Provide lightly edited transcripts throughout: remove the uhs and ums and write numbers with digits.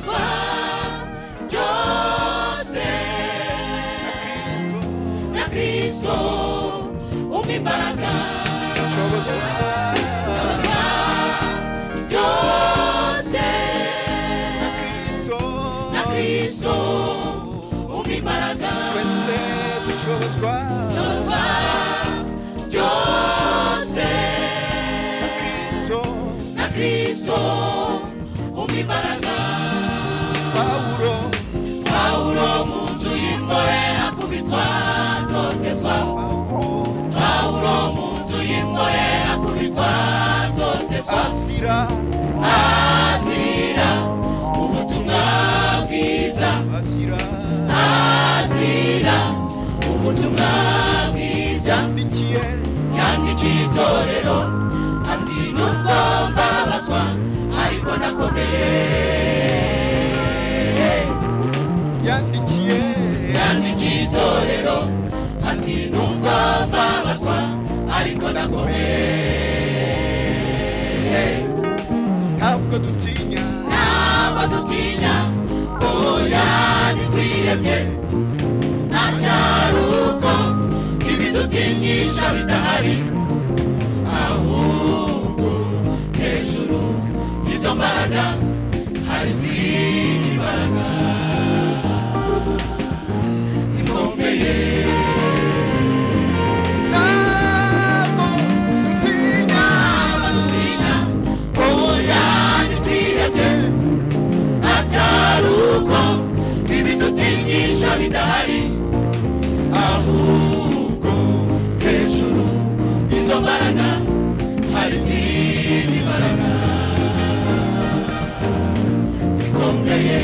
Nshobozwa byose na Kristo umpa imbaraga. Nshobozwa. Nshobozwa byose Na Kristo. na Kristo umpa imbaraga. Twese dushobozwa. Nshobozwa byose Na Kristo. na Kristo umpa imbaraga. Pawulo. Pawulo mu nzu y'imbohe akubitwa atotezwa. Pawulo. Pawulo mu nzu y'imbohe akubitwa atotezwa. Azira. Azira ubutumwa bwiza. Azira. Azira ubutumwa bwiza. Yandikiye. Yandikiye itorero ati: "Nubwo mbabazwa ariko ndakomeye." Yandikiye. Yandikiye itorero ati: "Nubwo mbabazwa ariko ndakomeye." Ntabwo dutinya. Ntabwo dutinya, oya, ntitwihebye, atari uko ibidutinyisha bidahari, ahubwo hejuru y'izo mbaraga hari izindi mbaraga zikomeye. Ntabwo dutinya. Ntabwo dutinya, oya, ntitwihebye, atari uko ibidutinyisha bidahari, ahubwo hejuru izo mbaraga hari izindi mbaraga zikomeye.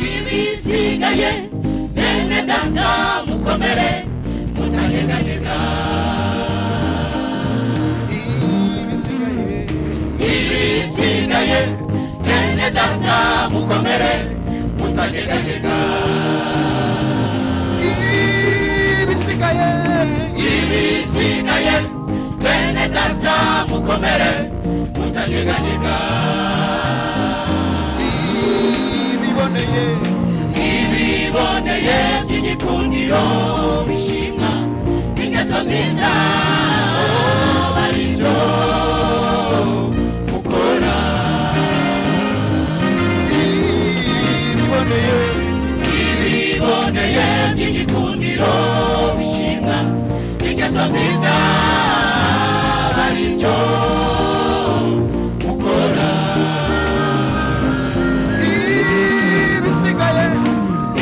Ibisigaye, bene data, mukomere mutanyeganyega. Ibisigaye. Ibisigaye, bene data, mukomere mutanyeganyega. Ibisigaye. Ibisigaye, bene data, mukomere mutanyeganyega. Ibiboneye. Ibiboneye by'igikundiro bishimwa, ingeso nziza, bari byo mukora. Ibiboneye. Ibiboneye by'igikundiro bishimwa, ingeso nziza, bari byo mukora. Ibisigaye.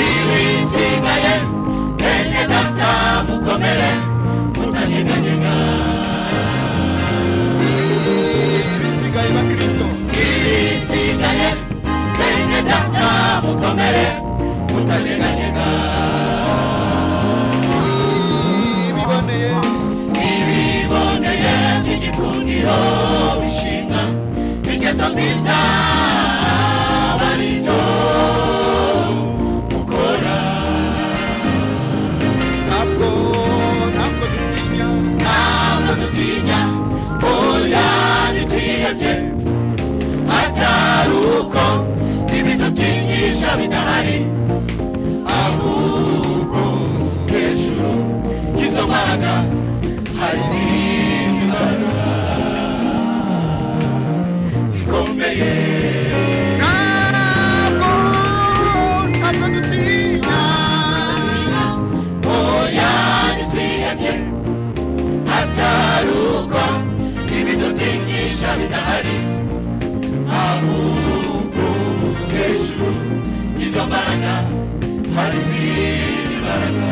Ibisigaye, bene data, mukomere mutanyeganyega. Ibisigaye, bakristo. Ibisigaye, bene data, mukomere mutanyeganyega. Ibiboneye. Ibiboneye by'igikundiro bishimwa, ingeso nziza, bari byo mukora. Ntabwo dutinya. Ntabwo dutinya, oya, ntitwihebye, atari uko ibidutinyisha bidahari, ahubwo hejuru y'izo mbaraga hari izindi mbaraga zikomeye. Ntabwo dutinya. Oya, ntitwihebye, atari uko ibidutinyisha bidahari, ahubwo hejuru y'izo mbaraga hari izindi mbaraga.